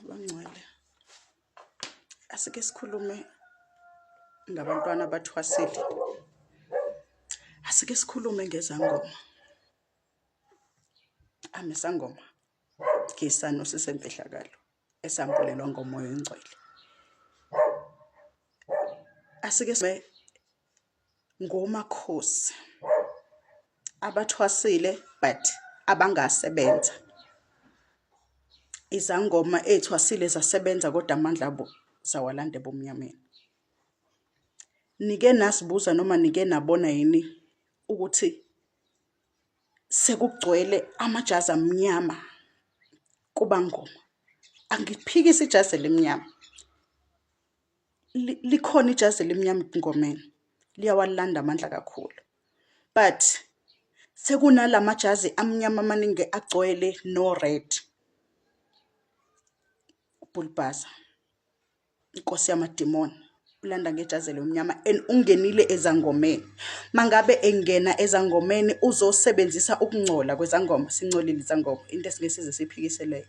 Bangcwele, asike sikhulume ngabantwana abathwasile. Asike sikhulume ngezangoma. Amesangoma ngisano sisemfihlakalo esambulelwa ngomoya ongcwele. Asike ngomakhosi abathwasile but abangasebenza. Izangoma ey'thwasile zasebenza kodwa amandla abo zawalanda ebumnyameni. Nike nazibuza noma nike nabona yini ukuthi sekugcwele amajazi amnyama kubangoma? Angiphikisi ijazi elimnyama. Likhona ijazi elimnyama ebungomeni, liyawalanda amandla kakhulu but sekunala majazi amnyama amaningi agcwele no-red. Ubhulubhaza, inkosi yamadimoni, ulanda ngejazi elimnyama and ungenile ezangomeni. Mangabe engena ezangomeni uzosebenzisa ukungcola kwezangoma, singcolile izangoma, into esingeke size siyiphikise leyo.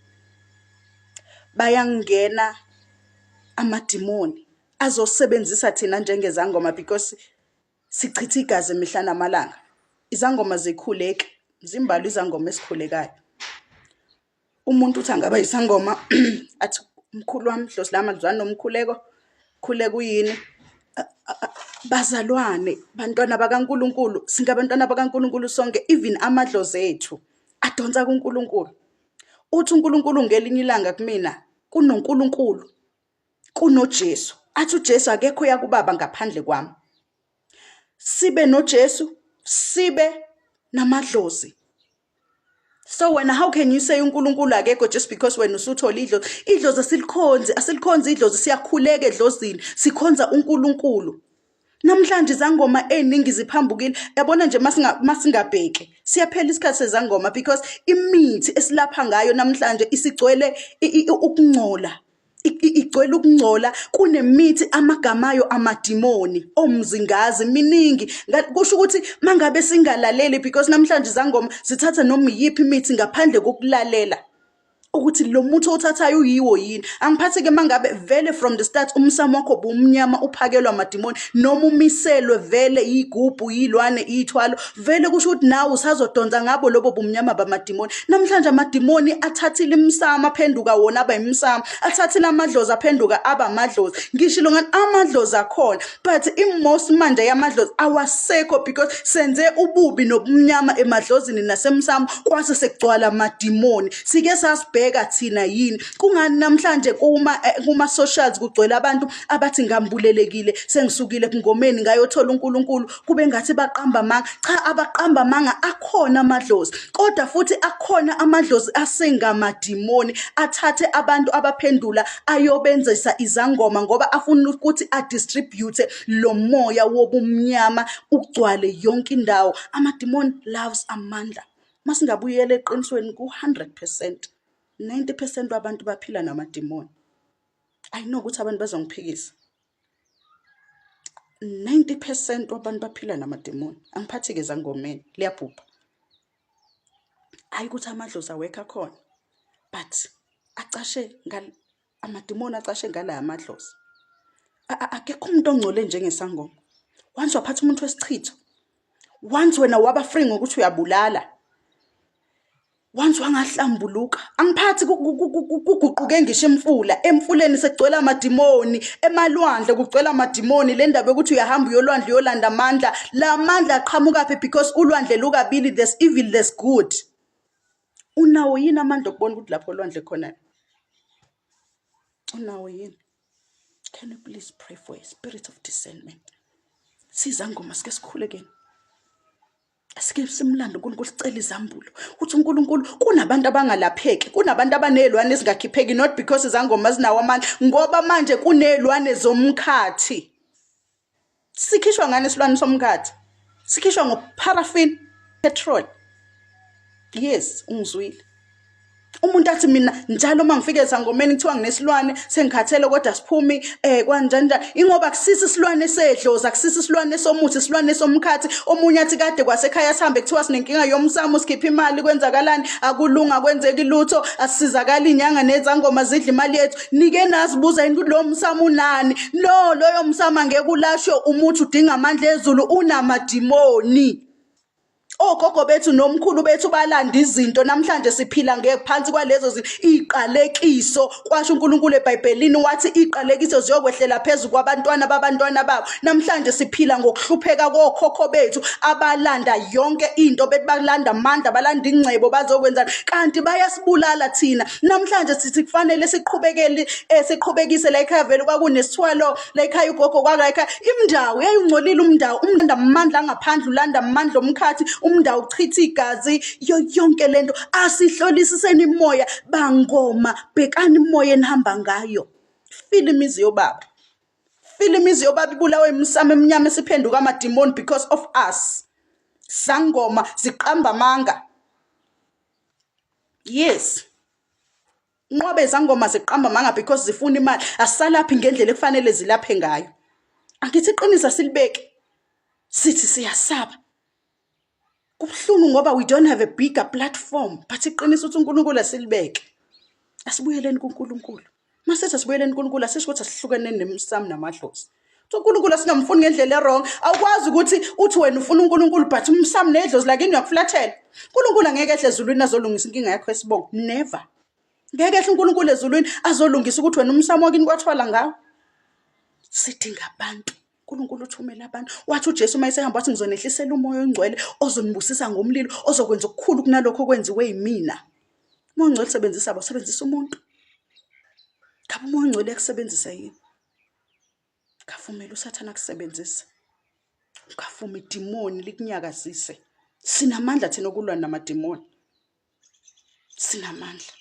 Bayangena amadimoni azosebenzisa thina njengezangoma because sichitha igazi mihla namalanga. Izangoma zikhuleki, zimbalwa izangoma esikhulekayo. Umuntu uthi angaba isangoma athi mkhulu wami dlozi lami alizwani nomkhuleko, khuleka uyini? Bazalwane, bantwana bakaNkulunkulu, singabantwana bakaNkulunkulu sonke, even amadlozi ethu adonsa kuNkulunkulu. Uthi uNkulunkulu ngelinye ilanga kumina, kunoNkulunkulu, kunoJesu. Athi uJesu akekho oya kuBaba ngaphandle kwami. Sibe noJesu, sibe namadlozi. So wena how can you say uNkulunkulu akekho just because wena usuthole idlozi? Idlozi asilikhonzi, asilikhonzi idlozi, siyakhuleka edlozini, sikhonza uNkulunkulu. Namhlanje izangoma ey'ningi ziphambukile. Yabona nje masingabheki siyaphela isikhathi sezangoma because imithi esilapha ngayo namhlanje isigcwele ukungcola. Igcwele ukungcola, kunemithi amagama ayo amadimoni, omzingazi, miningi. Kusho ukuthi mangabe singalaleli because namhlanje izangoma zithatha noma iyiphi imithi ngaphandle kokulalela ukuthi lo muthi owuthathayo uyiwo yini. Angiphathi-ke mangabe vele from the start umsamo wakho bumnyama uphakelwa amadimoni noma umiselwe vele iy'gubhu, iy'lwane, iy'thwalo, vele kusho ukuthi nawe usazodonsa ngabo lobo bumnyama bamadimoni. Namhlanje amadimoni athathile imisamo aphenduka wona aba imisamo, athathile amadlozi aphenduka aba amadlozi. Ngishilo ngani amadlozi akhona but i-most manje yamadlozi awasekho because senze ububi nobumnyama emadlozini nasemsamo kwase sekugcwala amadimoni. Sike sasibheka thina yini? Kungani namhlanje kuma eh, kuma socials kugcwele abantu abathi ngambulelekile sengisukile ebungomeni ngayothola uNkulunkulu kube ngathi baqamba amanga? Cha, abaqamba amanga, akhona amadlozi kodwa futhi akhona amadlozi asengamadimoni athathe abantu abaphendula ayobenzisa izangoma ngoba afuna ukuthi adistribute lo moya wobumnyama ugcwale yonke indawo. Amadimoni loves amandla. Masingabuyela eqinisweni ku-100%, 90% wabantu baphila namadimoni. I know ukuthi abantu bazongiphikisa. 90% wabantu baphila namadimoni. Angiphathi-ke ezangomeni, liyabhubha. Hhayi ukuthi amadlozi awekho akhona, but acashe amadimoni acashe ngala amadlozi. Akekho umuntu ongcole njengesangoma. Once waphatha umuntu wesichitho, once wena waba free ngokuthi uyabulala, once wangahlambuluka, angiphathi kuguquke ngisho imfula, emfuleni sekugcwele amadimoni, emalwandle kugcwele amadimoni. Le ndaba yokuthi uyahamba uyolwandle uyolanda amandla, la mandla aqhamukaphi? Because ulwandle lukabili, there's evil, there's good. Unawo yini amandla okubona ukuthi lapho olwandle khona? Unawo yini? Can you please pray for a spirit of discernment? Sizangoma sike sikhulekeni. Asike simlande uNkulunkulu sicela izambulo. Uthi uNkulunkulu kunabantu abangalapheki, kunabantu abanezilwane ezingakhipheki not because izangoma zinawo amandla, ngoba manje kunezilwane zomkhathi. Sikhishwa ngani isilwane somkhathi? Sikhishwa ngoparaffin petrol. Yes, ungizwile. Umuntu athi mina njalo uma ngifike esangomeni kuthiwa nginesilwane sengikhathele kodwa siphumi kwanjani njani, ingoba akusisi isilwane sedlozi, akusisi isilwane somuthi, isilwane somkhathi. Omunye athi kade kwasekhaya sihambe kuthiwa sinenkinga yomsamo, sikhipha imali, kwenzakalani? Akulunga, kwenzeki lutho, asisizakali, inyanga nezangoma zidla imali yethu. Nike nazibuza yini ukuthi lo msamo unani? No, loyo msamo angeke ulashwe umuthi, udinga amandla ezulu, unamadimoni. Ogogo bethu nomkhulu bethu balanda izinto, namhlanje siphila ngephansi kwalezo zinto. Iqalekiso, kwasho uNkulunkulu eBhayibhelini, wathi iqalekiso ziyokwehlela phezu kwabantwana babantwana babo. Namhlanje siphila ngokuhlupheka kokhokho bethu abalanda yonke into, bethi balanda amandla, balanda ingcebo, bazokwenzani, kanti bayasibulala thina. Namhlanje sithi kufanele siqhubekele, siqhubekise la ekhaya, vele kwakunesithwalo la ekhaya, ugogo kwala ekhaya, imndawo yayingcolile, umndawo umlanda amandla angaphandle, ulanda amandla omkhathi, umndawo uchitha igazi, yo yonke lento. Asihlolisiseni imoya bangoma, bhekani imoya enihamba ngayo. Fila imizi yobaba, fila imizi yobaba ibulawe imisamo eminyama esiphenduka amadimoni because of us. Sangoma ziqamba amanga. Yes. Nqobe izangoma ziqamba amanga because zifuna imali, asisalaphi ngendlela ekufanele zilaphe ngayo. Angithi iqiniso asilibeke, sithi siyasaba. Kubuhlungu ngoba we don't have a bigger platform, but iqiniso ukuthi uNkulunkulu asilibeke. Asibuyeleni kuNkulunkulu. Masithi asibuyeleni kuNkulunkulu, asisho ukuthi asihlukene nemsamo namadlozi. UNkulunkulu asingamfuni ngendlela e-wrong. Awukwazi ukuthi uthi wena ufuna uNkulunkulu but umsamo nedlozi lakini uyakuflathela. uNkulunkulu angeke ehle ezulwini azolungisa inkinga yakho yesibongo. Never. Ngeke ehle uNkulunkulu ezulwini azolungisa ukuthi wena umsamo wakini kwathwala ngawo. Sidinga abantu. uNkulunkulu uthumela abantu. Wathi uJesu uma esehamba wathi ngizonehlisela umoya ongcwele ozonibusisa ngomlilo, ozokwenza okukhulu kunalokho okwenziwe yimina. Umoya ongcwele sebenzisa abo, sebenzisa umuntu. Ngabe umoya ongcwele uyakusebenzisa yini? Ungavumeli uSathane akusebenzise. Ungavumi idimoni likunyakazise. Sinamandla thina okulwa namadimoni. Sinamandla.